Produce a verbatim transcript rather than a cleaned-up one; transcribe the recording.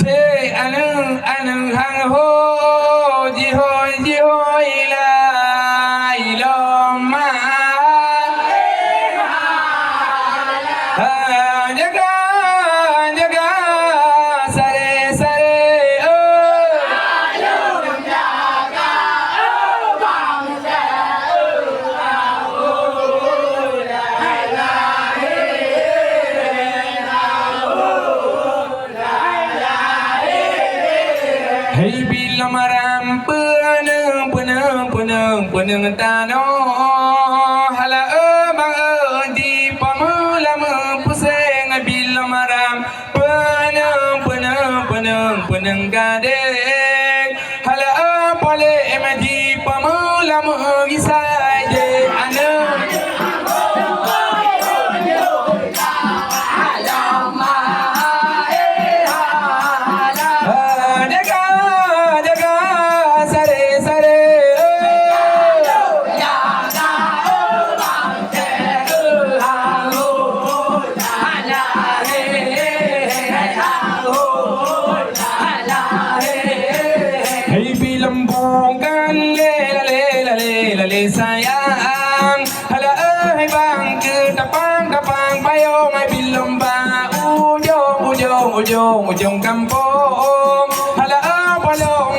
Cek aneuk-aneuk hang ho, jihôi-jihôi lai lom ma. Ha, jaga, jaga, sare-sare, oh. Hei bilom haram, peuneueng, peuneueng, peuneueng, peuneueng tanoh. Hala, eh, bang, eh, di pameulama puseng bilom haram. Peuneueng, peuneueng, peuneueng, peuneueng gadeng. Hala, eh, palek di pameulama gisai deh aneuk. Hei bilom bungkan lé, lale, lale, lale sayang. Hala, eh, hai bang, keu tapang-tapang payong, hai bilom ba ujong, ujong, ujong, ujong kampong. Hala, eh, palong